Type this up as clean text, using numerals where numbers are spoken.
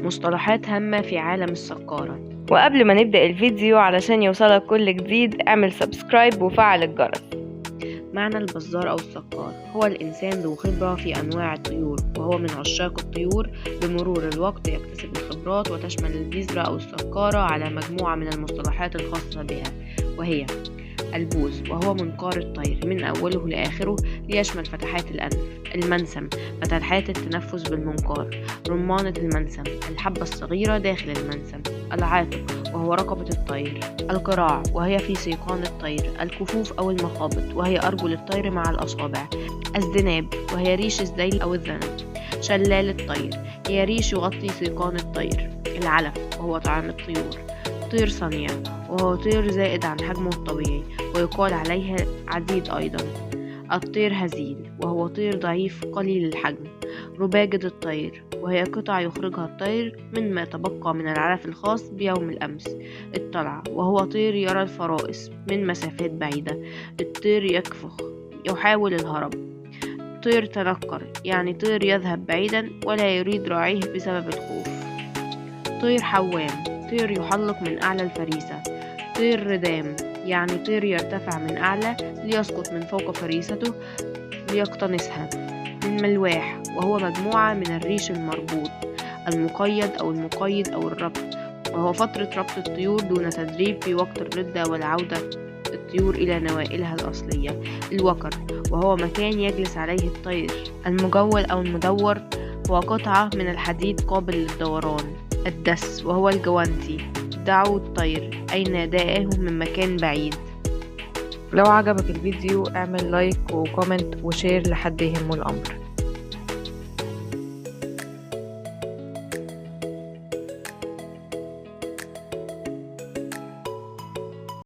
مصطلحات هامة في عالم الصقارة. وقبل ما نبدأ الفيديو، علشان يوصلك كل جديد، اعمل subscribe وفعل الجرس. معنى البزار أو الصقار: هو الإنسان ذو خبرة في أنواع الطيور، وهو من عشاق الطيور. بمرور الوقت يكتسب الخبرات. وتشمل البزرة أو الصقارة على مجموعة من المصطلحات الخاصة بها، وهي: البوز، وهو منقار الطير من أوله لآخره ليشمل فتحات الأنف. المنسم، فتحات التنفس بالمنقار. رمانة المنسم، الحبة الصغيرة داخل المنسم. العاتق، وهو رقبة الطير. القراع، وهي في سيقان الطير. الكفوف أو المخابط، وهي أرجل الطير مع الأصابع. الذناب، وهي ريش الذيل أو الذنب. شلال الطير، هي ريش يغطي سيقان الطير. العلف، وهو طعام الطيور. طير صنيع، وهو طير زائد عن حجمه الطبيعي، ويقال عليه عديد أيضا. الطير هزيل، وهو طير ضعيف قليل الحجم. رباجة الطير، وهي قطع يخرجها الطير مما تبقى من العلف الخاص بيوم الأمس. الطلع، وهو طير يرى الفرائس من مسافات بعيدة. الطير يكفخ، يحاول الهرب. طير تنكر، يعني طير يذهب بعيدا ولا يريد راعيه بسبب الخوف. طير حوام، طير يحلق من أعلى الفريسة. طير ردام، يعني طير يرتفع من أعلى ليسقط من فوق فريسته ليقتنصها. الملواح، وهو مجموعة من الريش المربوط. المقيد أو المقيد أو الربط، وهو فترة ربط الطيور دون تدريب في وقت الردة والعودة الطيور إلى نوائلها الأصلية. الوكر، وهو مكان يجلس عليه الطير. المجول أو المدور، هو قطعة من الحديد قابل للدوران. الدس، وهو الجوانتي. دعوا الطير، أي ناداه من مكان بعيد. لو عجبك الفيديو اعمل like و comment و share لحد يهمه الأمر.